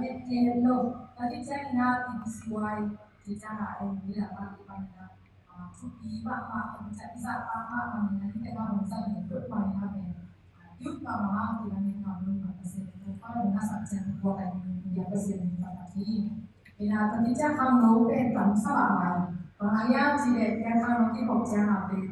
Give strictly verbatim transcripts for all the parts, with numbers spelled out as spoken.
met kei het lo. Tua khit ciangin ah T B C Y ci ciangin ah ei mi lam ah i pan in ah, ah, thupi mahmah, ka mi ciang i zah pah mahmah in ah, hih teng ah hong zang in lut mah in ah pen, ah, lut mahmah, ah, kilamet ngam lo mah ka se. Topa hong na sak ciang tua ka in ah Pasian min phat hi. Ina tua khit ciang khangno pen tam sa mahmah in, bang hang hiam cih leh tua khangno kikhop ciang ah pen,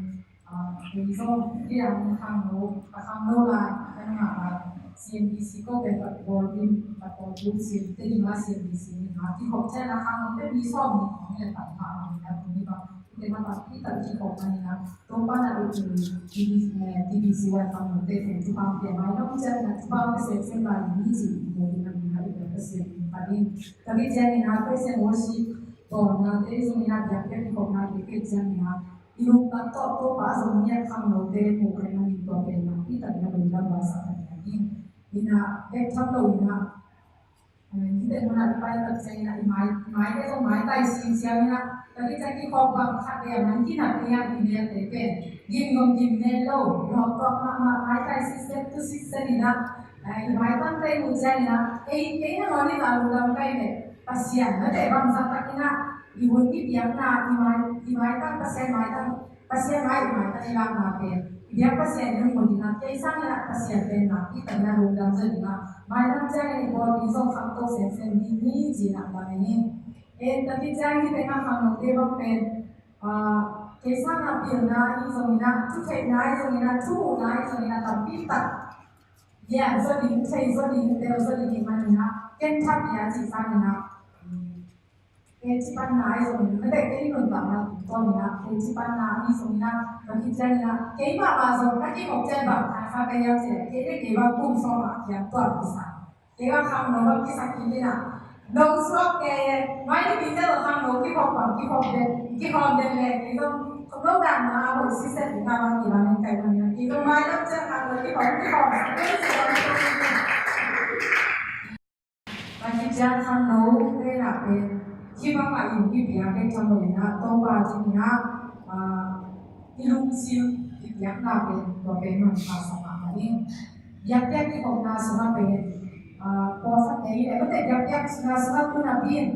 ah, kei zong hih ah khangno, ka khangno lai ka ngah lai. C M D C ko pen ka pawl in, ka pawl in C M T ding ah C M D C in ah kikhop ciang ah khangno pen mi sawm nih khawng hi leh tam mahmah in ah, tuni bang hih teng ah tampi tak kikhop mah in ah, Topa na ut in, T B, eh, T B C Y khangnote pen thupha pia mai nong ciang in ah, thupha pia semsem lai ni ci, i mu ding a mi na i pia Pasian min phat in. Tua khit ciangin ah praise and worship tawlnate zong in ah, biakpiak kikhopnate khit ciangin ah, i lungtang tawh Topa zong ngiat khangnote mu kei manin tua pen nakpi takin ah lungdam bang sak a ding. In ah bek tham lo in ah, eh, hih teng mun ah i pai tak ciangin ah i mai, i maite zong maitai siamsiam in ah, tua khit ciang kikhop bang khat leh a man kinat ding ah i nelte pen gim zong gim nen lo, nawk tuak mahmah, maitai sitset tu sitset in ah, eh, i maitangte i muh ciangin ah, ei, ei nangawn in ah lungdam kei leh Pasian, mate, bangzah takin ah i hun i biakna, i mai, i maitang, Pasian maitang, Pasian mai i maitang i lakna pen i biak Pasian in hong mu ding ah, kei sangin ah Pasian pen nakpi takin ah lungdam zaw ding ah, mailam ciangin i bawl ding zong khangto semsem ding hi ci-in ah lam en ing. En, tua khit ciang hih teng ah khangnote bang pen, ah, kei sangin ah pilna ahi zongin ah, thutheihna ahi zongin ah, thumuhna ahi zongin ah, tampi tak lian zaw ding, thei zaw ding, tel zaw ding ahih manin ah, ken thak lian cih sangin ah, kei ci panna ahi zongin, mate, kei nuntakna tungtawn in ah, kei ci panna ahi zongin ah, ka khit ciangin ah, kei mahmah zong ka kikhop ciang bang kha kha ka hiam cih leh, kei le kei bang kum sawm ah kiam tuam kisa. Kei bang khangno bang kisa kik in ah, nong suak kei e, mai ni kei ciang zong khangno kikhop bang kikhop den, kikhop den leh, kei zong khop lo dan ma a hoih sitset ding a bang kilamen kei bang in ah, kei zong mailam ciang khangno kikhop, kikhop, kikhop. Tua khit ciang khangno pen ah pen, hih bang ah i hun i biak bek tham lo in ah, Topa tungah, ah, i lungsim i biakna pen, tua pen manpha sa mahmah ing. Biakpiak kikhopna sungah pen, ah, pawlkhatte in ah, mate, biakpiakna sungah tu napi in,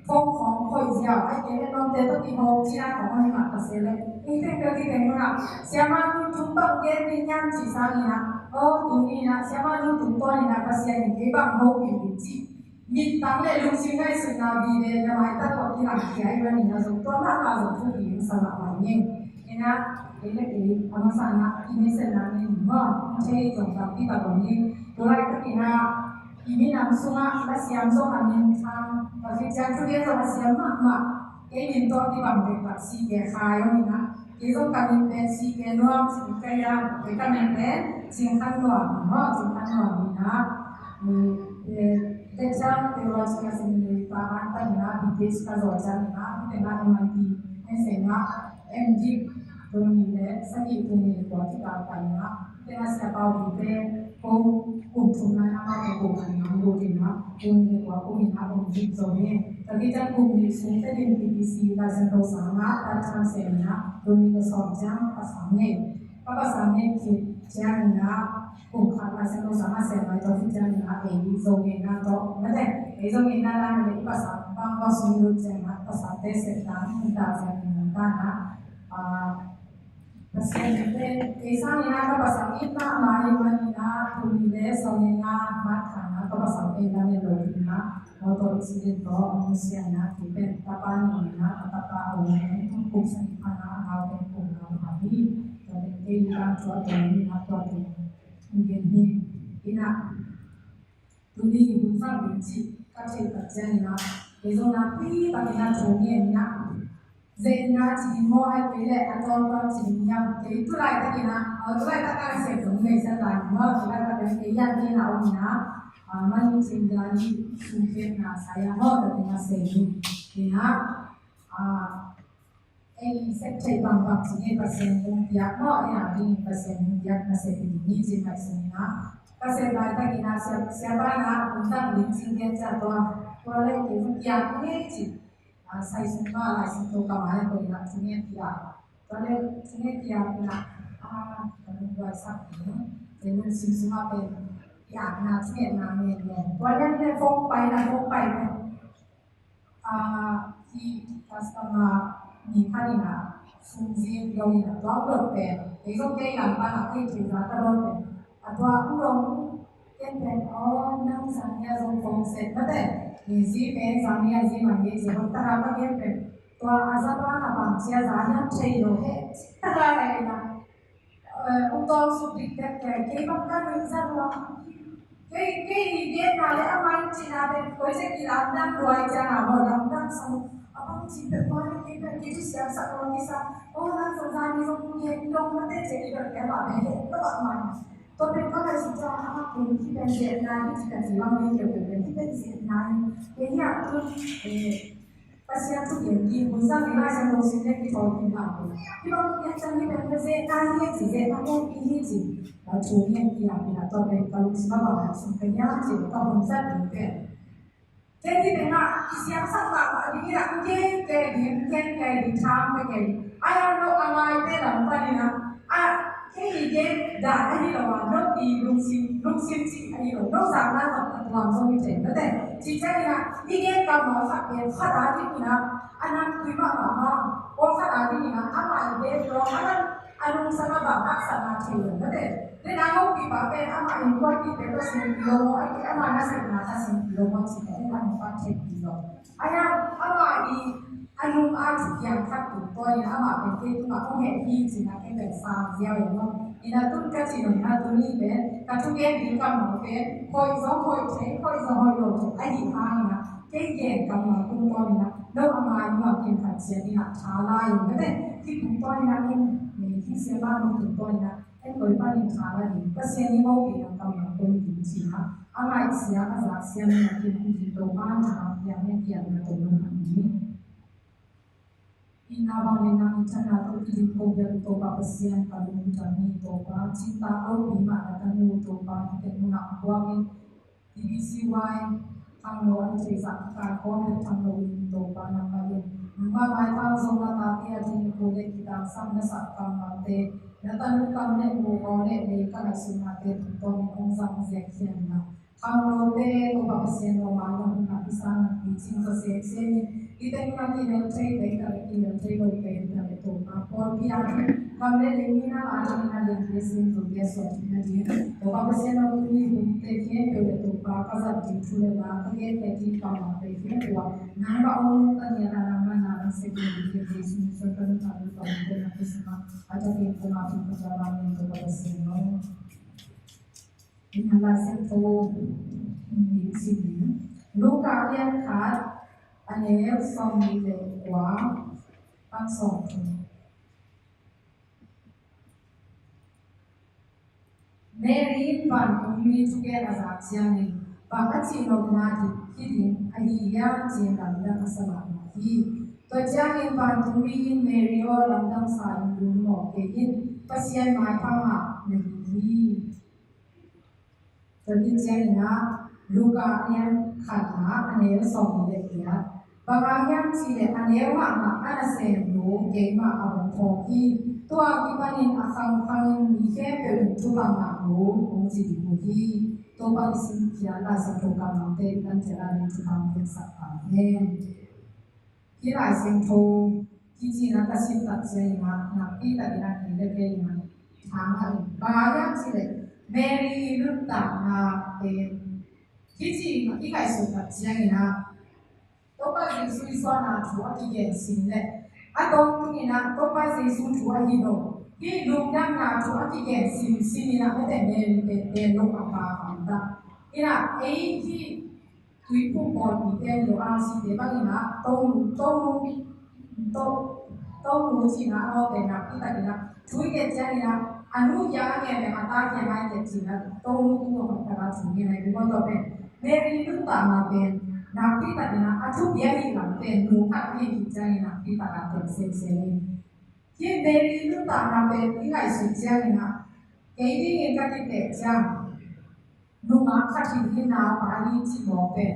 phone khawng hoih ziau, ahih kei leh lawmte tawh kihawm cihna khawng a hi mah ta se leh, i teng peuh i teng mun ah, siamah nu thum bang gen ding hiam cih sangin ah, aw, tuni in ah siamah nu tungtawn in ah Pasian in kei bang hopih ding cih mintang le lungsim ngaihsutna vive na maitak tawh kilangkhia ahih manin ah zong tua mahmah zong thupi hong sa mahmah ing. In ah, kei le kei a masa in ah i message na ngen ning maw, hong thei zong tampi tak om ing. Tua laitakin ah i minam sungah lasiam zong a minthang, Pasian thu gen zong a siam mahmah. Kei min tawh kibang bekbak C K Khai om in ah, kei zong ka min pen C K Nuam ci ka hiam, kei ka min pen Cing Khan Nuam, maw, Cing Khan Nuam in ah, eh, Texas Theological Seminary pa pan in ah, B Th ka zawh ciangin ah, hih teng ah M I T Henseng ah, M.Div tul nih le sagih, tul nih le kua kikal ta in ah, hih teng ah Sia Pau Vite ko kum thumna in ah, amah ko kum khatna hong lut in ah, tul nih le kua kum in ah M.Div zo hi. Tua khit ciang kum nih sung teh in T B C Laisiangtho sang ah part time sem in ah, tul nih le sawm ciang pasang hi. Ka pasang hi khit ciangin ah, kum khat Laisiangtho sang ah sem lai, tua khit ciangin ah ei Zo ngeina tawh, mate, ei Zo ngeina lai in ah i pasal bang bang sung lut ciangin ah, pasal te sep dan, hong ta ciangin hong ta in ah, ah, Pasian in pen, ei sangin ah ka pasal it mahmah ahih manin ah, tul nih le sawmnga mat khan ah ka pasal pen lamen lo ding ah, motor accident tawh hong sia in ah, kei pen tapa nih in ah, ka tapa a om in, kum sagih pan ah, a nau pen kum nga pha hi. Tua pen kei tangthu a tua in ah, tua pen hong gen hi. In ah, tuni hun zang ding cih ka theih tak ciangin ah, kei zong nakpi takin ah thu ngen in ah, zeina ci ding maw, ahih kei leh a tawntawm ci ding hiam, kei tu laitakin ah, a tu laitak a sep zong nei sa lai maw, tu laitak in kei yan kei na om in ah, ah, man cing dan sum pekna sa ia maw, takin ah sem in ah, ah, ei sep theih bangbang ci nge, Pasian hong piak maw, ei a ding Pasian hong piak nasep ding hi ci ngaihsun in ah, ka sep laitakin ah sia, sia pa in ah hong dang ding cing gen cia tua, tua leh kei hong piak nge ci. A, sai sung mah Lai Siangtho ka mai ah koih in ah thunget ki-ap. Tua leh thunget ki-ap in ah, a, ka lungduai sak hi. Kei lungsim sungah pen ki-apna thungetna ngen ngen. Tua leh phone pai in ah, phone pai pen, a, hih customer mi khat in ah sum zing lo in ah, tua dot pen, kei zong kei lam pan ah kei thei za ka dot pen, a tua dong Ken pen, aw, nang zang ni a zong kong set mate. Ni zi pen zang ni a zi man hi zi hong ta ha ma ken pen. Tua a za pa na bang cia za hiam thei lo he. Ta ha he na. Eh, ung tong suk dik tek kei, kei bang ka nui za lua. Kei, kei ni gen na le a mai ci na pen, koi se ki lam dang lua i cia na mo lam dang sa mo. A bang ci pen ma le kei pen, kei tu siang sa lua ki sa. Aw, nang zang za ni zong kong gen dong mate cia i dot kei ma pen he, ka bang man. Tua pen ka ngaihsut ciang a, kei hih pen ziatna hi ci ka ci bang hi kei pen hih pen ziatna hi. Kei hih a tun, eh, Pasian thu gen ki hun zang ni Lai Siangtho sim le kithawi khin la pen. Hih bang hih a ciang hih pen ziatna hi ci, ziatna hi ci. Ka thu hi ci a pen a tua pen ka lungsim a bang a sum ka hia ci ka hun zat ding pen. Ken hih tengah i siangsak mahmah ding in ah, ken kei ding, ken kei ding, tham kei kei ding. Ai a no a ngaite lam panin ah, a, kei i gen dan ahi lo a, no i lungsim, lungsim cih ahi lo, no zakna zong a tuam zong i thei, no te. Cih ciangin ah, i gen kammal khat pen khat a dingin ah, a nam tui mahmah hang, pawlkhat a dingin ah, amah i gen lo, a nam a lungsim a bang haksatna thei lo, no te. Tua in ah, hopihpa pen amah innkuanpihte tawh sempih lo maw, ahih kei leh amah nasepna tawh sempih lo maw, cih pen amah innkuan theihpih lo. Ahi hang amah i a nung a thupiang khat tungtawn in amah pen kei tungah hong heh hi ci-in ah kei pen sang ziau e maw. In ah tun ka cih nop in ah tuni pen ka thugen ding kammal pen hoih zong hoih thei, hoih zong hoih lo thei ahih hangin ah kei gen kammal tungtawn in ah no a ngai nuam khin khat ciat in ah tha la in, mate, hih tungtawn in ah en, hih siapa nung tungtawn in ah en koi panin tha la ding, Pasian i hopihna kammal koi ding ci-in ah a ngaihsia a zaksiam in ah kin kin Topa na a piang in piang na tawh na hang ding. Ina bang le nang i thanna tawh kidim ko biak Topa Pasian ka lungdam hi Topa, cingtak lopi mah na tanu Topa, hih teng hun ah a buak in TBCY khangno an thei zah ka kaikhawm bek tham loin Topa nangmah in, nangmah maipha zong na tate a ding ko le kitangsam na sak kammalte, na tanu kam le mu gaw le lei ka ngaihsutnate tungtawnin hong zang ziak hiam na. Khangnote Topa Pasian aw, mai na hun ah i sang in picing zaw semsem in, i teng na kihel thei, teng ka le kihel thei lo, teng ka le Topa pawlpi ah kam le lei ni na ma ding na lian te sin tu te suah ding na ding. Topa Pasian aw, tuni hun te khempeuh le Topa ka zat ding thu le la ka gen te ding kammalte khempeuh ah nangmah hong nungta ni a, nangmah na hong sep ding te ding sun sun ka nungta ding kammalte na kisama a takin koma thu ka zat bang in Topa Pasian aw. Ina Lai Siangtho sim ni. Luka lian khat, a neu sawmnih le kua pan sawmthum. Mary in vantungmi thugen a zak ciangin bang a cih nopna dik hi ding ahi hiam ci-in lamdang a sa mahmah hi. Tua ciangin vantungmi in, Mary aw, lamdang sa in, lungmawh kei in, Pasian maipha mah na hi hi. Tua hi ciangin ah Luka lian khatna a neu sawmnih le giat. Bang hang hiam cih leh a neu mahmah a nasem nu keimah a hong phawk hi. Tua kipanin a khangkhangin mi khempeuh in thupha ngah nu hong ci ding uh hi. Topa i simkhiat Lai Siangtho kammalte i kan ciat a ding thupha hong piaksak ta hen. Hih Lai Siangtho kici-in ah ka sim tak ciangin ah nakpi takin ah kei le kei in ah thangah in, bang hang hiam cih leh Mary i nuntakna pen kici-in ah i ngaihsut tak ciangin ah Topa Jesu i suahna thu a kigen sim leh a tawntungin ah Topa Jesu thu ahi lo, hih lungdamna thu a kigen sim sim in ah mate Mary pen pen lo a pa kamta in ah ei hih Tuiphum pawlpite lo, R C te bangin ah Tonu, Tonu, To, Tonu ci-in ah a mawhte nakpi takin ah thu i nget ciangin ah a nu kiang a ngen leh a ta kiang a ngen ci-in ah Tonu tungah hoih takin thu ngen ahi. Tua pen Mary nuntakna pen nakpi takin ah a thupi ahih lam pen nu khat ahih ciangin nakpi takin ah tel semsem hi. Hih Mary nuntakna pen i ngaihsut ciangin ah kei dingin ka kiteh ciang nungak khat hi, hih naupa hi cih mawk pen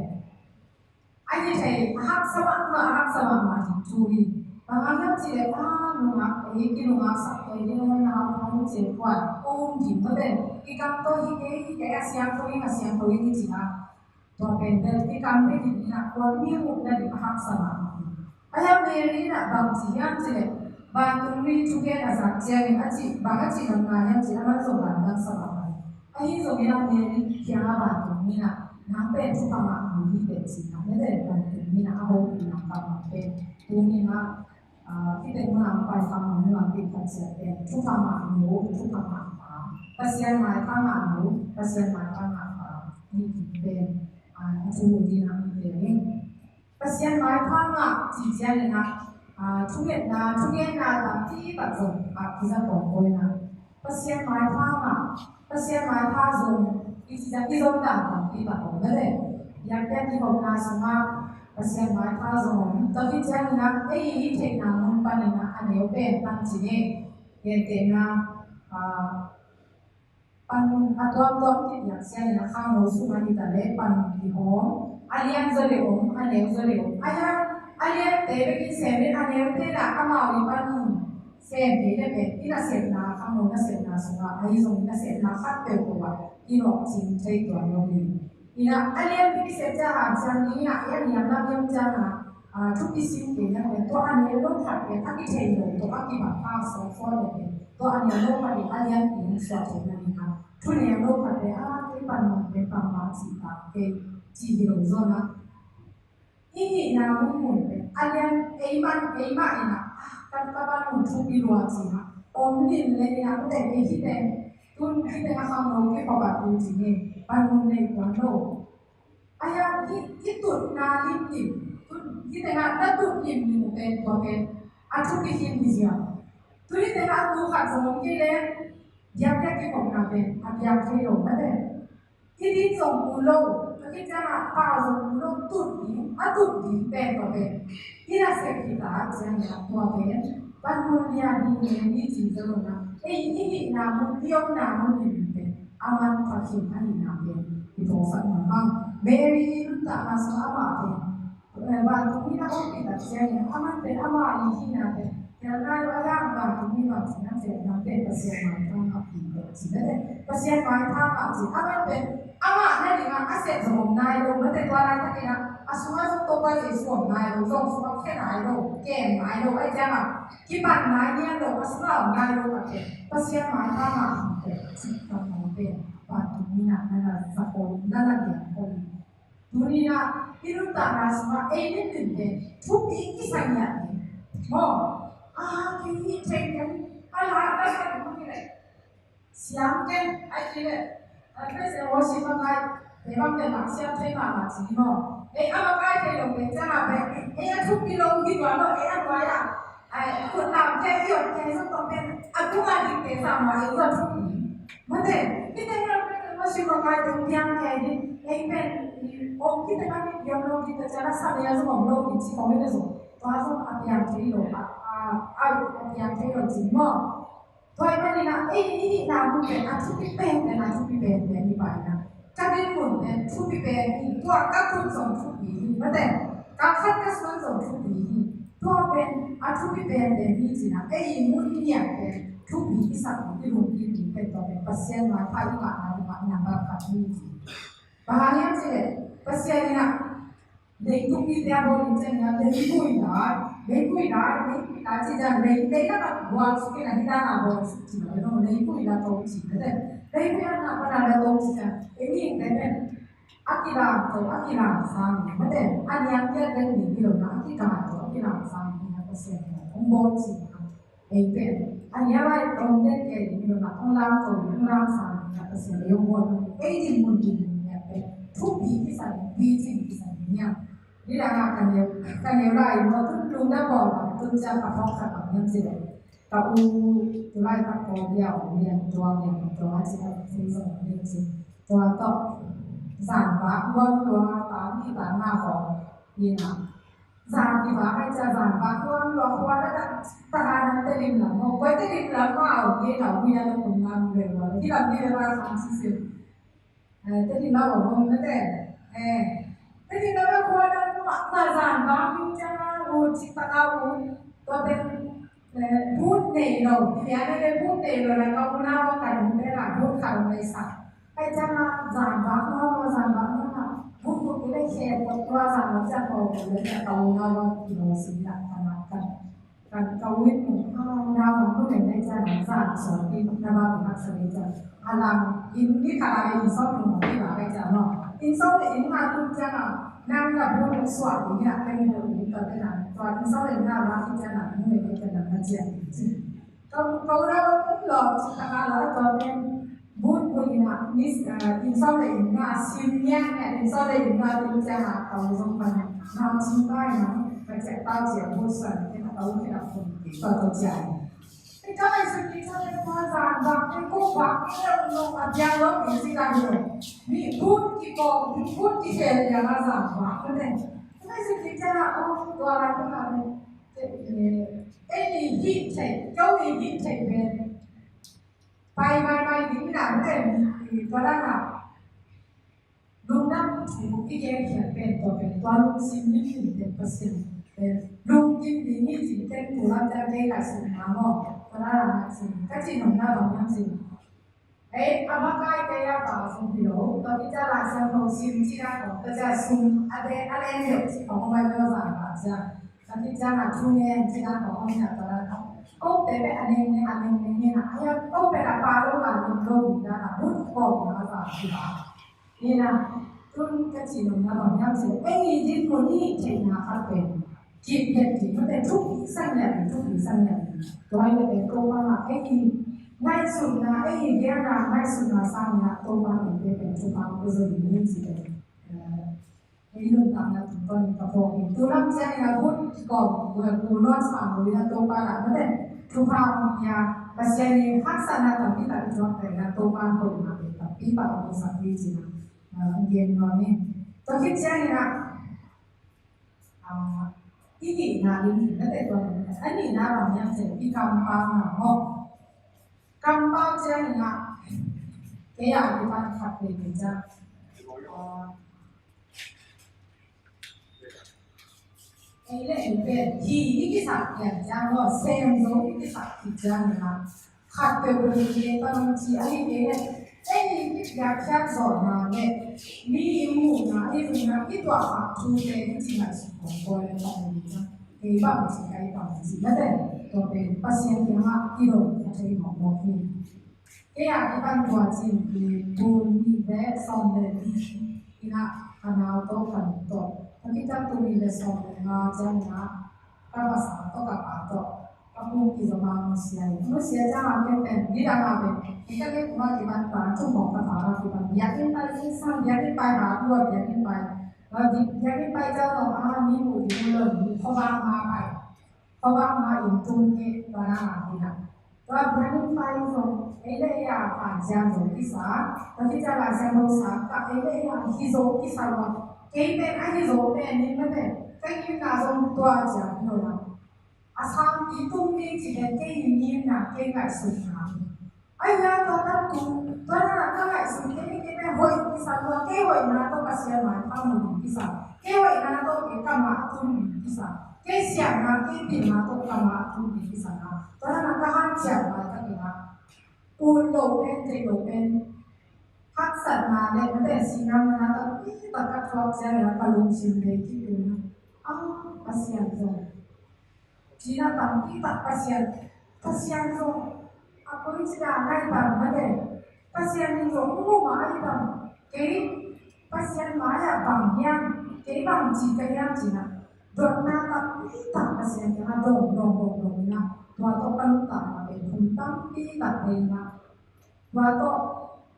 A hi thei, a haksa mahmah, a haksa mahmah ding thu hi. Bang hang hiam cih leh, a, nungak, ei, kinungaksak kei ding, na hau pang cih kuan, om ding, mate, kikam tawh hi kei, hi kei, a siangtho in, a siangtho in, hi ci a. Tua pen bel kikam bek hi ding a, tua mi a upna ding a haksa mahmah hi. A hiam Mary in a bang ci hiam cih leh, vantungmi thugen a zak ciangin a cih, bang a cih lam ngai hiam cih leh, aman zong lamdang sa mahmah hi. Ahi zongin a Mary kiangah vantungmi in a, nang pen thupha ngah nu hi pen ci a, na pen vantungmi in a, a hopih lam mahmah pen. Tuni in a, ah, hih pen mun a hong pai kha, mun a hong pai kha ciang pen, thupha ngah nu, thupha ngah pa. Pasian maipha ngah nu, Pasian maipha ngah pa. Hih pen, ah, a thu ding a, hih pen. Pasian maipha ngah cih ciangin a, ah, thungetna, thugenna tampi tak zong, ah, kiza kawikawi na. Pasian maipha ngah, Pasian maipha zong, i ci ciang i zong dan tampi tak om na le. Biakpiak kikhopna sungah, Pasian maipha zong om. Tua hi ciangin a, ei i theihna mun panin a, a neu pen pan ci ni. Gentehna, ah, panmun a tuamtuam kipiak ciangin a khangno sungah hi ta leh panmun kihawm, a lian zaw le om, a neu zaw le om. A lian, a liante bekin sem in a neute in a amau i panmun sem kei leh pen i nasepna, khangno nasepna sungah ahi zongin nasepna khat peuhpeuh ah kinawh cing thei tuan lo hi. Ina a lian bek i sep ciang a, ciang ding ina a lian lam i om ciang a, a, thupi sim kei na pen tua a neu lo khat pen a kithei lo tawh a kibang a sawt sawt lo pen tua a neu lo khat in a lian pen suak thei na ding a, thu neu lo khat pen a kei pan mang pen pan mang ci ta kei ci hi lo zaw na. I hihna mun mun pen a lian ei man ei mah ina a kan ka pan mun thupi lua ci na om din le ina mute kei hi pen tun hi pen a khang lo kei pawh a tu ci ni pan mun nei tuan lo. A hiang i, i tutna limlim, tu, hi tengah na tut limlim uh pen tua pen a thupi khin hi ziau. Tu hi tengah tu khat zong om kei leh biakpiak kikhopna pen a biak thei lo mah teh. I din zong kul lo, a kiciangah pa zong kul lo, tut ding, a tut ding pen tua pen i nasep hi ta ciangin tua pen panmun lian hi, lian hi ci zo lo na. Ei i hihna mun, i omna mun limlim pen a manpha khin ahihna pen i phawksak mahmah. Mary i nuntakna sungah amah pen, eh, vantungmi in a ompih tak ciangin, aman pen amah i hihna pen phial nai lo a, a dang vantungmi bang ci hiam cih leh nang pen Pasian maipha ngah hi pen ci mah teh. Pasian maipha ngah ci, aman pen amah na dingin a sep zong om nai lo mah teh, tua laitakin a sungah zong Topa Jesu om nai lo, zong sungah khia nai lo, kem nai lo, ahih ciangin kipan nai ngiat lo, a sungah om nai lo mah teh. Pasian maipha ngah hi pen ci, tua pen vantungmi in a na na za khol, na na gen khol. Tuni in a i nuntakna sungah ei limlim pen thupi i sa ngiat hi. Maw, a, kei hih thei kei, a la, a la, a la, a la. Siam ken, ai kei leh, ai, praise and worship a ngai, kei bang ken lak siam thei mahmah ci maw. Ei a makaih thei lo kei ciang a pen, ei a thupi lo hi tuan lo, ei a nuai a, ai, khut lam kei i ot kei zong tawh pen, a tung a dik kei sa maw, ei zong thupi. Mate, kite ngai praise and worship a ngai tung piang kei hi, ei pen, om kite ngai piang lo kite ciang a sa mia zong om lo hi ci kong hi le zong. Tua zong a piang thei lo, a, a, a, a piang thei lo ci maw. Tua ahih manin a, ei, i hihna mun pen a thupi penpen, a thupi penpen hi pai na. Ka dinmun pen thupi pen hi, tua ka tut zong thupi hi, mate. Ka khat ka suan zong thupi hi. Tua pen a thupi penpen hi ci na, ei i mun i niat pen thupi i sak i lungkim ding pen tua pen Pasian maipha i ngahna ding a nang khat hi ci. Bang hang hiam cih leh Pasian in a Leitung mite a bawl in ciangin a, leivui lai, leivui lai, leivui lai ci ciang lei, lei lakah buang suk in a, hih dan a bawl suk ci lo, leivui lai to ci mah teh. Leivui a na pan a la to ci ciang, ei mihingte pen a kilam to, a kilam sang mah teh. A niam kiat pen ding hi lo na, a kikai to, a kilam sang mah teh, Pasian in a hong bawl ci mah. Ei pen a nia lai tawm den kei ding hi lo na, hong lam to ding, hong lam sang ding a, Pasian ei hong bawl. Ei dinmun dinmun nia pen thupi kisa ding, picing kisa ding nia. Nidang a ka neu, ka neu lai maw, tun lungdam bawl a, tun ciang ka phawk khat bang hiam cih leh, ka u, tu laitak Kawlgam lian tuang lian tuang a ci a, thei zong lian ci. Tua tawh zan vak luang luang a, ta ni ta na khawng hi na. Zan kivak ahih ciang zan vak luang luang khua na, ta, ta ha nan Tedim lam maw, koi Tedim lam maw, a om kei lau, mi a na kun lam ve maw, hih lam mi ve maw, khang sisi. Eh, Tedim lam maw, maw, mate. Eh, Tedim lam maw, khua nan Mah zan bang ding ciang a ut cik tak a ut. Tua pen, eh, but nei lo. Bia nei le but nei lo la ka unau a ka nung te la but khat om lei sa. Pai ciang a zan bang, unau zan bang na. But but ki le khe ko tua zan bang ciang ko ko le ka unau a ki lo sin la ka na ka. Kan ka win mu ha na ma mu ne ne ca na za so ti na ba mu ha sa ne ca. A lang in ni ka la in so mu ti la ka ca no. In so ne in ma tu ca na nang la bu ne swa ni na ka ni bu ni ka te na. Tua in so ne na la ti ca na mu ne ne ca na na cia. Ka ka la lo ti ka la to ne. But but ina nis, ah, insau le ina sim nia ina insau le ina tu cia ha tau zong pan na cing pai na ka cia tau cia but san ina tau cia kun ki tau tau cia. Ika ai su ki tau le kua zan bak ki ko bak ki le ung long a bia long ki si ka hi lo. Mi but ki ko but ki he lia la zan bak ki le. Ika ai su ki cia la o tua la tua la le. Ei ni hi thei, kau ni hi thei ben. Pai mai mai ding na muten i tua dan a lungdam thu i gen khiat pen tua pen tua lungsim lim lim pen Pasian pen lungkim ding hi cih pen tua dan kei ka sin na maw tua dan a sin ka cih nong na bang hiam cih ei a makai kei a pa sung hi lo tua ki ca lai siang lo sim cih na ko ka ca sung a de a len deuh cih ko mai lo zan ba cia. Ka khit ciang a thu ngen cih a kong om na ka la ka. Ko pe pe a neng neng a neng neng neng a. Ai a ko pe a pa lo ka neng lo ding na ka. But ko na ka sa ki ba. Ni na. Tun ka ci nong na bang yam se. Ei ni din ko ni thei na ka pe. Ki pe ki ma te thu ki sang ya ni thu ki sang ya ni. Tua ai le pe ko pa ma ei ni. Ngai sun na ei ni dia na ngai sun na sang na ko pa ni pe pe thu pa ko zo ni ni ci pe. Ei nuntakna tungtawn in ka phawk hi. Tu lam ciangin a but kikawm, tu lawm sang lo in a Topa lam na pen thupha hong pia. Pasian in haksatna tampi tak i tuak pen a Topa in hoihna pen tampi tak hong sak hi ci-in a, a, hong gen nuam hi. Tua khit ciangin a, a, i nihna ding hi na te tua, a nihna bang hiam cih i kampau na maw. Kampau ciangin a, kei a kipan khat ve ve ciang. A, Ei le ei pen hi i kisak pian ciang lo sem zo i kisak ki ciang na khat peuh peuh i le pan ci a hi kei le ei i piak khiat zo na le mi i mu na i ru na i tua kha thu te i ci na su kong ko le pan ni na ei bang ci kai bang ci na te to pen Pasian kiang a i lo ka thei mawk mawk hi. Kei a kipan tua cin i tul nih le sawm le li ina ka nau tawh ka nu tawh ka kipan tul nih le sawm le nga ciang ina ka masa tawh ka pa tawh ka pum kizom a nusia hi. Nusia ciang a ken pen nidang a pen i ka ken kuma kipan ta thum mawk ka ta a kipan biakinn pai sang biakinn pai ha tua biakinn pai biakinn pai ciang tawh a ni mu di mu lo ni khuavak ma pai. Khuavak ma in tung kik tua na a hi na. Tua biakinn pai zong ei le ei a pan ciang zo kisa. Tua hi ciang Lai Siangtho sang ka ei le ei a hi zo kisa lua. Kei pen a hi zo pen in mate ka ngimna zong tua ciang hi lo na. A sangpi tung ding ci pen kei ngimna kei ngaihsutna. Ai ya tua tak tu tua na ka ngaihsut kei kei pen hoih kisa tua kei hoihna tawh Pasian mai pang ding kisa. Kei hoihna tawh kei ka mah tung ding kisa. Kei siatna kei pilna tawh ka mah tung ding kisa na. Tua na ka hanciam lai ka kina. Ut lo pen, tei lo pen. Haksatna le mate sinam na tampi tak ka thuak ciang na ka lungsim le kipilna. Ah, Pasian zong. Cina tampi tak Pasian. Pasian zong. A koi cina ngai tam mate. Pasian in zong mu ma ai tam. Kei Pasian mai a bang hiam. Kei bang ci ka hiam cina. Dotna tampi tak Pasian kiangah dong, dong, dong, dong ina. Tua tawh ka nuntakna pen hun tampi tak bei ina. Tua tawh,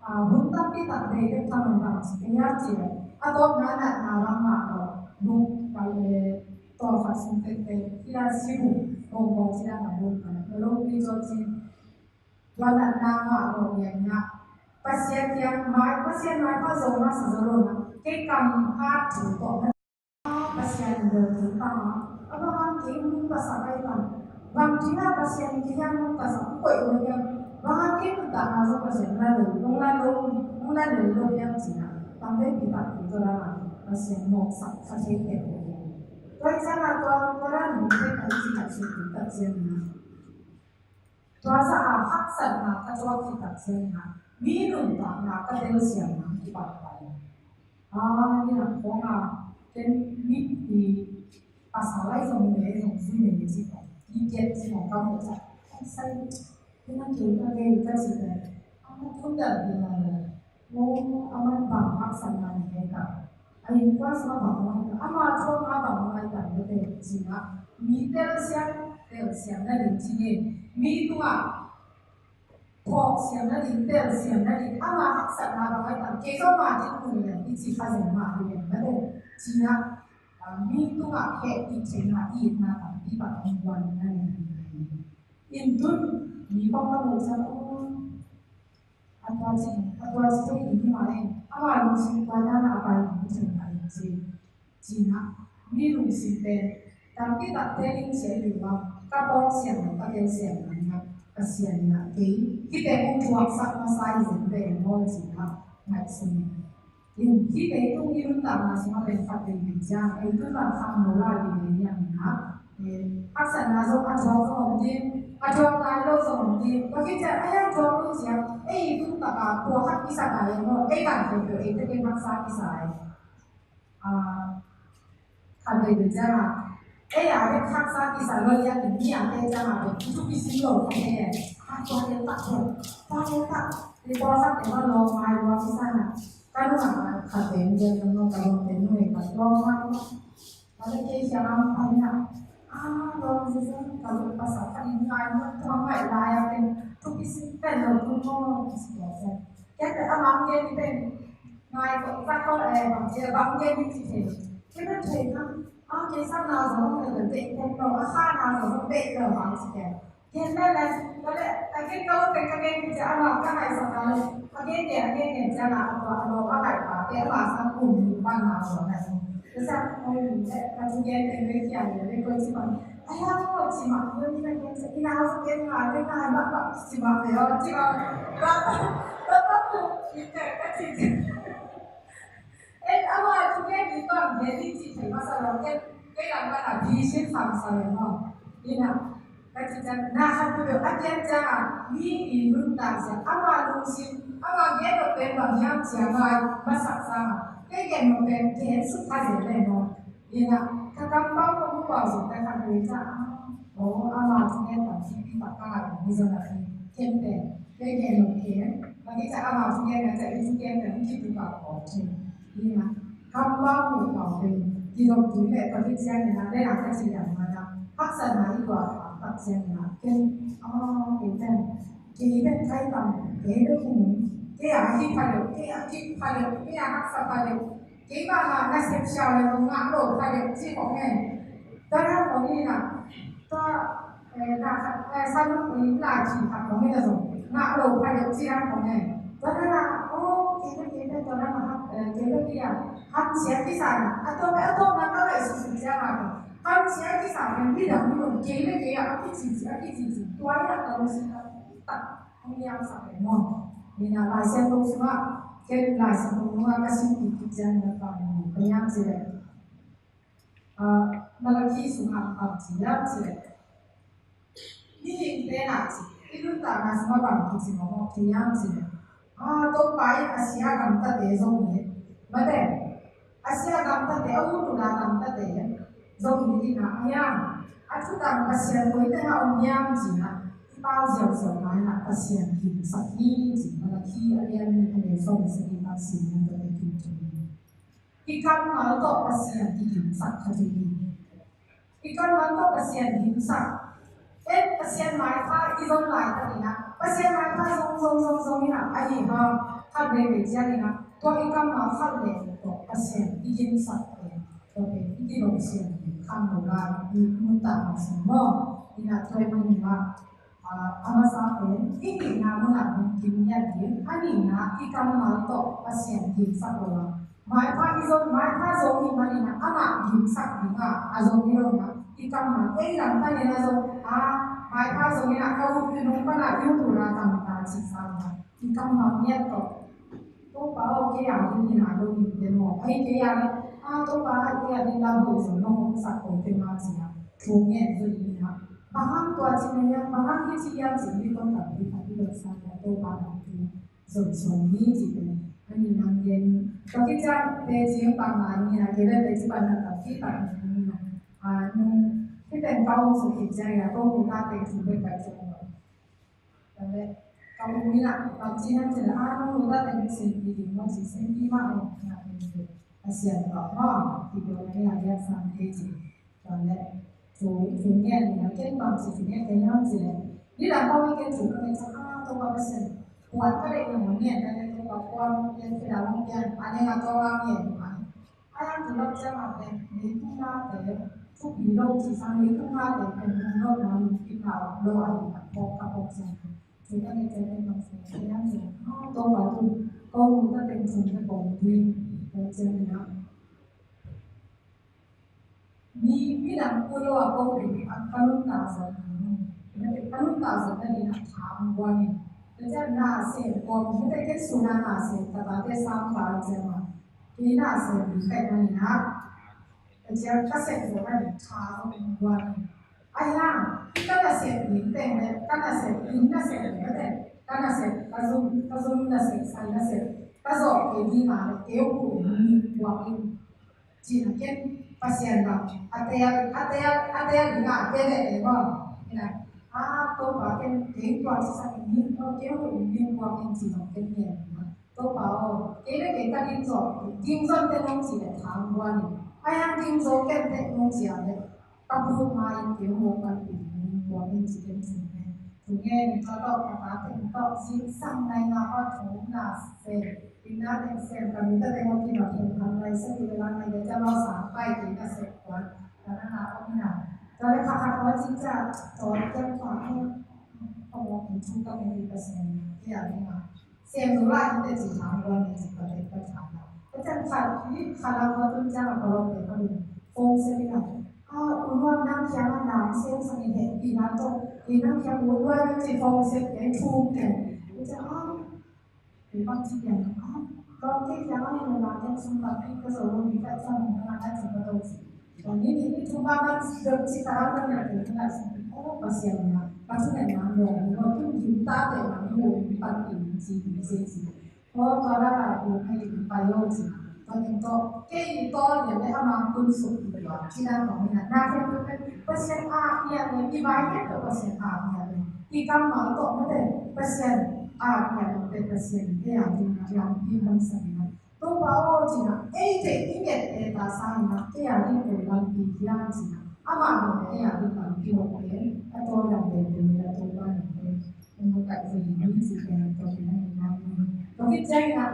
ah, hun tampi tak bei bek thaman bang ci ka hiam cih leh a tawpna natna bang mah tawh lungkal le tawlkhat sung tengteng kila si bu kawngkawng cih dan a bun ka na ka lopi zaw cin. Tua natna mah tawh lian ina. Pasian kiang mai, Pasian mai pha zo masa zo lo na. Kei kam hat thu tawh Pasian in bel kei pang a, a bang a kei nung ka sak ai pang. Bang kina Pasian in kei hiam nung ka sak koih lo hiam. Bang a kei nung ta na zo Pasian na lo, nung na lo, nung na lo lo hiam cina. Bang kei pi tak kei to la na, Pasian mawk sak ka thei kei ko. Tua hi ciangin tua, tua dan nungte ka i ci tak suk tak ciangin, tua zah a haksatna ka tuak khit tak ciangin, mi nuntakna ka telsiamna kipak pai. A, ni a khawng a, ken mi i pasal lai zong mi zong zui nei ci pai. I kiat ci mawk ka mu tak. Ai sai, ken a kei ka gei ka ci pai. A, tun dal hi ma lo. Mo, a man bang haksatna nei ka. A innkuan sungah bang a ngai ta, ama thu a bang a ngai ta, mate, ci-in ah, mi telsiam, telsiam nading ci-in, mi tungah phawksiam nading, telsiam nading, ama haksatna bang a ngai ta, kei zong ama ding mun leh i ci kha zen mah hi leh, mate, ci-in ah, mi tungah hehpih theihna, itna tampi tak hong guan na nei hi. Inn tun, mi khong ka mu ciang, oh, a tua ci, a tua ci thei ding hi mah e, ama lungsim tua dan a pai ding hi thei mah e ci. Ci-in ah, mi lungsim pen tampi takte ding ci a hi lo a, ka phawksiam lo, ka telsiam lo in ah, Pasian in ah kei hihte hong thuaksak masa hi zen pen maw ci-in ah ngaihsun ing. Inn, hihte i tung i nuntakna sungah pen khat veivei ciang ei tun lam khangno lai veivei hiam in ah, eh, haksatna zong a thuak zong om ding, a thuak nai lo zong om ding. Tua khit ciang a hiang thuak lo ciang ei i tun tak a tua khat kisa nai maw, ei kan pen tua ei te pen haksa kisa e. Ah, khat veivei ciang a, ei a pen haksa kisa lo, i a pen mi a pen ciang a pen i thupi sim lo kha e. A, tua pen tak pen, tua pen tak, i tua khat pen a lo mai lo kisa na. Ka nung a khat pen pen lo, ka lo pen lo, ka lo mai lo. Ka lo kei siang a pai na. A, lo pen pen ka lo pasal khat in ngai lo, tua ngai lai a pen thupi sim pen lo, tua lo pen sim lo pen. Kei pen a mang kei pen. Ngai ko, ka ko, eh, bang, eh, bang gen ni ci thei. Kei bang thei na. A, kei sa na zong bang bang bang bang, a, kha na zong bang bang bang bang ci kei. Kei bang bang, bang bang, a, kei ka lo, kei ka gen ni ci a, bang ka ngai sa ka lo. A gen kei, a gen kei ci a, a, a, a, a, a, a, kei a, bang sa kum ni bang na zong na. Kei sa, oh, eh, ka tu gen kei, kei kia, kei ko ci bang. Ai, a, ko ci bang, ko ni ka gen ci, ina, ko gen ngai, kei ngai, bang, bang, ci bang, kei, oh, ci bang. Bang, bang, bang, bang, ci kei, ka ci kei. En ama thu gen ding bang gen ding cih thei masa lo, ken kei lam pan a vision kham sa lo maw. Ina, ka cih ciang na khat peuhpeuh a gen ciang a, mi i nuntak ciang ama lungsim, ama gen lo pen bang hiam ci a ngai masak ciang a, kei gen lo pen gen suk kha zel le maw. Ina, ka kam pau ka mu pau zong ka khat peuh ciang a, oh, ama thu gen bang ci pi bang ka ngai bang hi zong a hi, ken pen. Kei gen lo ken, bang hih ciang ama thu gen, bang hih ciang i thu gen, bang hih ciang i thu gen, bang hih ciang i thu gen. Ina, kam bang mu pau pen, kidop tui leh bang hih ciang ina, leh na ka ci yang ma na, haksatna i tuah a, tak ciang ina, ken, oh, kei pen, kei pen kai tam, kei pen kei, kei a kipha deuh, kei a kipha deuh, kei a haksa pha deuh, keimah mah nasep siau le kong ngak lo kha deuh ci kong ngen. Tua na kong ina, tua, eh, na khat, eh, sam kong in la ci khat kong ina zong ngak lo kha deuh ci na kong ngen. Tua na na, oh, kei na kei na tua na na, eh, kei na kei a, ham sia kisa na. A tua me a tua na ka lai su su sia na kong. Ham sia kisa me mi dang mi lo kei na kei a, a ki ci ci, a ki ci ci. Tua ina ka lo si ka tak. Hong niamsak leh maw. Ina Lai Siangtho sungah, ken Lai Siangtho sungah ka sim kik kik ciang ina ka hong niam cih leh. Ah, Malakhi sungah bang ci hiam cih leh. Mihingte na ci. I nuntakna sungah bang kici mawk mawk thei hiam cih leh. Ah, Topa in a sia gamtate zong hi. Mate. A sia gamtate, a ut ut a gamtate zong hi ding a, a hiang a thutang Pasian koi teng a om hiam ci-in a, i pau ziauziau mai-in a Pasian gimsak hi ci-in Malakhi a lian nih a neu sawm le sagih pan sim na tawh i kim tum hi. I kammal tawh Pasian kigimsak kha ding hi. I kammal tawh Pasian gimsak. En, Pasian maipha i zon laitakin a, Pasian maipha zong, zong, zong, zong in a, ahi hang, khat veivei ciangin a, tua i kammal khat veivei tawh Pasian i gimsak pen, tua pen i kilawm siam kham lo lai, i nuntakna sung maw. In a, tua ahih manin a, a, a masa pen, i hihna munah hong kim ngiat ding, a nihna i kammal tawh Pasian gimsak lo a, maipha i zon, maipha zong i hih manin a, amah gimsak ding a, a zong hi lo in a, i kammal, ei lam panin a zong, a, maipha zong in a, ka ut i nung pan a, i ut ut a, tam ta, cih sang a, i kammal ngiat tawh. Topa aw, kei a ding hi na lo in, den aw, ei kei a, A Topa, a kei a ding lam hoih zong nong hong sak kei te mah ci-a thu ngen zui hi na. Bang hang tua ci na hiam, bang hang hih ci hiam ci, mi kong tampi khat i lawhsa a Topa lam thu zon suan hi ci te. A ni nang gen tua ki ciang te ci hong pang lai ni na, kei bek te ci pan na tampi pan ni na. A nung hih pen ka ong suk hi ciang a ko mu ta te thu bek ka ciang. Tua leh ka u in ah bangci hiam cih leh, a, nong lut a teng singpi ding maw ci, singpi mah aw, na teng singpi a sian tawh maw, ti dong a nia biak sang te ci. Tua leh thu, thu ngen ni a, ken bangci thu ngen te hiam cih leh, nidang kong i ken thu ka ngen ciang, a, Topa Pasian puan ka deih na maw, ngen ka ngen Topa puan, ngen ka dang ngen, a ngen a tawng a ngen a. A yang tu lak ciang a pen leitung nate thupi lo ci sang, leitung nate pen lungdamna lungkimna om lo a hi a phawk a phawk ciang. Thu ka ngen ciang pen bang seh a yang ciang a Topa tu ko mu ta pen thum ka kong ding ka ciang na. Mi, midang ko lo a ko pen a ka lungta zat na ni. Ka lungta zat na ni na tha ang bua ni. Ka ciang na se ko mu te ke su na na se ka ta te sam ka ciang a. Kei na sem ding pen a ni na. Ka ciang ka sem zo na ni tha zo ding guan ni. A hiang, ka na sem ding teng le, ka na sem ding na sem ding na teng, ka na sem, ka zum, ka zum na sem, sai na sem, ka zo kei ding a le, kei u ku ni guan ni. Ci na ken Pasian bang a tel, a tel, a tel ding a tel le le bang. Ina, a, Topa ken kei tua ci sa ni, o kei u ni guan ni ci bang ken ni. Topa aw, kei le kei ka dim zaw, dim zaw te nong ci le thang bua ni. A yang dim zaw ken te nong ci a le, ka bu ma in kei hong pan pi ni bua in ci ken ci ne. Tu nge ni ka tawh ka ta teng tawh ci sang nai nga aw thu na se. Ina teng sem ka mi ta teng aw ki ma teng tham nai sa ki le la nai le ka lo sa pai kei na se kuan. Ka na na aw na. Ka le kha kha aw ci ca, tawh ken kha aw. Ka mo in thu ka mi ni ka se ni. Ki a ni ma. Sem lo lai te ci thang lo ni ci ka te ka thang lo. Ka chan khat ni khat la ka tun chan a ka lo te ka lu. Phone se ni ka. A, u nuam nang kiang a nang sem sa ni he pi na to. Ni nang kiang u nuam ni ci phone se ke thu ke. Ka chan a. Ni bang ci kiang a. Ka ke kiang a ni na ke sum ka pi ka so lo ni ka chan na ka ci ka to ci. Tua ni ni ni thu ba ban dot ci ta ban na te na ci. O Pasian na. Ka thu na na lo ni lo tu dim ta te na ni lo ni pan ti ni ci ni ci ci. O tua la la ku ni ni pa yo ci. Tua ni to ke ni to ni le ama kun su ni tua ci na ko ni na. Na ke tu ke Pasian a ya ni i bai ke to Pasian a ya ni. I kam ma to ma te Pasian a ya ni te Pasian ni ya ni na ya ni man sa ni na. Topa aw, ci na, ei te i nget te ta sang na, ei a ding ko lampi hiam ci na. Amah dong ei a ding lampi hok pen, a tawn lam pen pen a Topa lam pen. Eng ko kai ko ni ci pen ko ni na ni na. Ko ki cai na.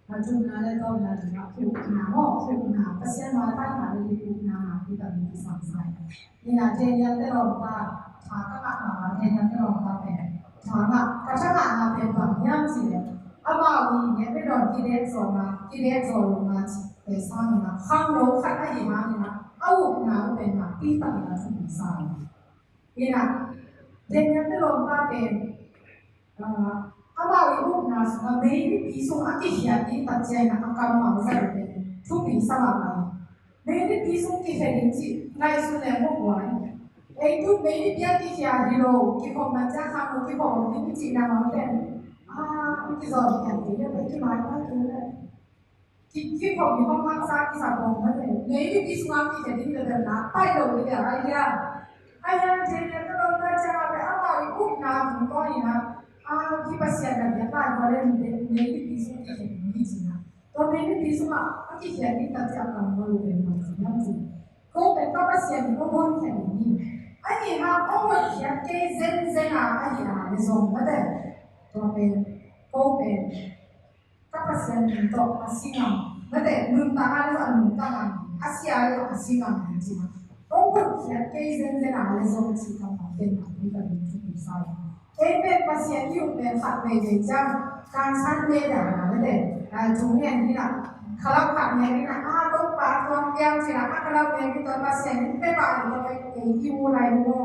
A tu na le tawn na ni na, ku na mo, ku na. Pasian ma ta na le ku na, ki ta ni ki sang sai. Ni na Daniel te lawmta, tha ka ngah na Daniel te lawmta pen. Tha ngah, ka tha ngah na pen bang hiam ci le. Amau i nget bek dawn kidek zaw na, kidek zaw lo na ci. Te sang na, khang lo khat a hi hang na, a ukna uh pen na, pi tak na thupi sa. Ina, Daniel te lawmta pen. Ah, amau i ukna sungah meilipi sung a kikhiat ding tak ciangin a kammal zat uh pen thupi sa mahmah hi. Meilipi sung kikhiat ding cih ngaihsun leng maw guai. Ei tu meilipi a kikhiat hi lo, kikhop man ciang khang lo kikhop ding cihna maw pen. Ah, kizawh khiat kei leh, kimaitai kei leh. Ki, kikhop hi hong haksa kisa bawng mah teh. Meilipi sungah kikhen ding teh na pai lo hi leh ai dia. Ai dia, Daniel ka lawmta ciang a pen amau i ukna tungtawn in a, a, ki Pasian na biakna in a le meilipi sung kikhen ding hi ci na. Tua meilipi sungah a kikhen ding tak ciang a kammal uh pen bang ci hiam ci. Ko pen ka Pasian in hong honkhia ding hi. Ahi hang hong hotkhiat kei zenzen a, ahi a le zong mah teh. Tua pen, ko pen Ka Pasian min tawh a si ngam, mate, nuntak a le a nuntak ngam, a si a le a si ngam, ci na. Kong hotkhiat kei zenzen a le zong ci ka ma pen na, mi ka ding thupi sa. Kei pen Pasian i up pen khat veivei ciang, kan san le da na, mate, a thu ngen hi na, khalam khat ngen hi na, a Topa tuang piang ci na, a khalam ngen hi tawh Pasian i pe ba le kei i mu lai mu.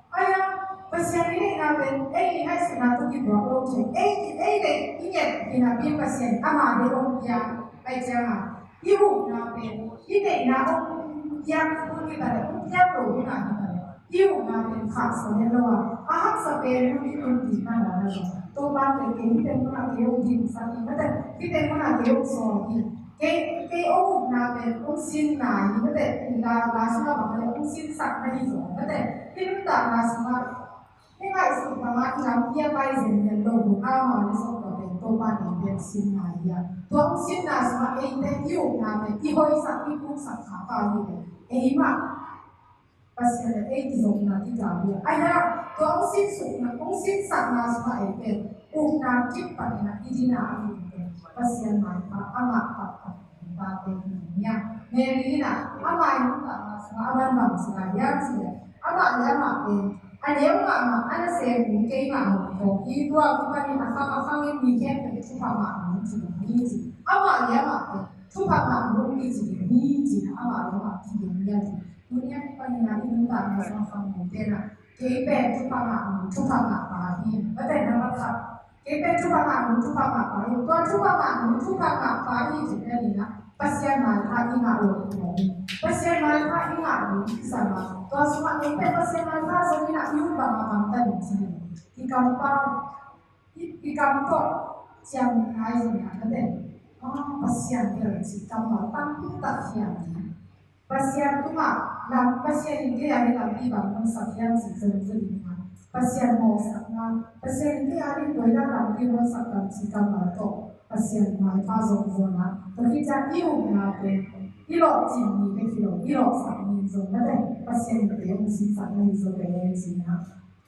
Ahi hang, Pasian i neihna pen, ei i ngaihsutna tawh kituak lo thei. Ei, ei deih, i nget, i napi Pasian, ama deih hong pia. Ahi ciangin, I upna pen i deihna hong piak, hong piak hi ta leh, hong piak lo hi na hi ta leh, i upna pen khahsuah het lo a, a haksa pen hong kitunpih mahmah na zong, Topa pen kei hih teng munah kei hong dingsak hi, mate, hih teng munah kei hong sawl hi, kei, kei hong upna pen hong sinna hi, mate, la, la sungah bang mah leh hong sinsak na hi zong, mate, hih nuntakna sungah i ngaihsut bangah i lampi a pai zenzen lo uh, amau leh zong tua pen Topa in ei pen sinna hi a, tua hong sinna sungah eite i upna pen i hoihsak, i puksak kha pah hi leh, ei mah Pasian leh ei kizopna kikal hi a, ahi a, tua hong sinsukna, hong sinsakna sungah ei pen upna kip panin a i dinna a hi pen Pasian maipha a ngah taktak tate hi ni a. Mary in a, ama i nuntakna sungah a man bang ci lai hiam cih leh, amah leh amah pen a neu mahmah, a nasem nu keimah mawk tawh hi, tua kipanin a khang a khangin mi khempeuh thupha ngah nu ci ding hi ci. Amah leh amah pen thupha ngah nu kici ding hi ci-in amah leh amah kigen hi a ci. Tuni a kipanin a i nuntakna sungah khangnote in a, kei pen thupha ngah nu, thupha ngah pa hi. Mate, number khat, kei pen thupha ngah nu, thupha ngah pa hi. Tua thupha ngah nu, thupha ngah pa hi cih pen in a, Pasian maipha i ngah loh hi. Pasian maipha i ngah ding kisam a, tua sungah ei pen Pasian maipha zong in a, i ut bang a kamta ding ci hi. I kam pa, i, i kam tawh ciang nai zong in a, mate, ah, Pasian bel ci kammal tampi tak hi a hi. Pasian tungah lam, Pasian in kei a ding lampi bang hong sak hiam cih zong zong ding a, Pasian mawhsakna, Pasian in kei a ding buaina lampi hong sak hiam cih kammal tawh Pasian maipha zong zong a, tua khit ciang i upna pen i lawhcin ni bek hi lo, i lawhsak ni zong, mate, Pasian in kei hong sinsak na hi zaw ve ci-in a.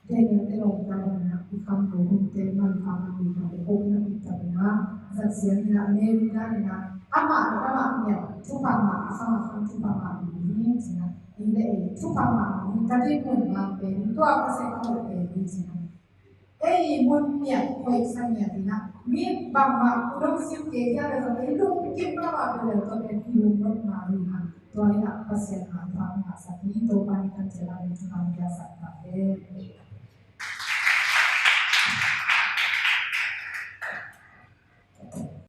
Daniel te lawmta bangin a, i khangno hunte manpha, manpha le hohna bit tak in a, zat siam in a, Mary dan in a, amah le amah mial thupha ngah, a khang a khang thupha ngah mi hi ci-in a, ei le ei thupha ngah mi, ka dinmun ngah pen, tua ka sep a hoih pen hi ci-in a. Ei mun mial hoih sa mial in a, mi bangmah kudong sim kei hiam le zong ei lungkim mahmah pen le tua pen i lungnopna hi a, tua in a Pasian maipha ngahsak hi. Topa in kan cial a pen thupha ngah sak ta hen.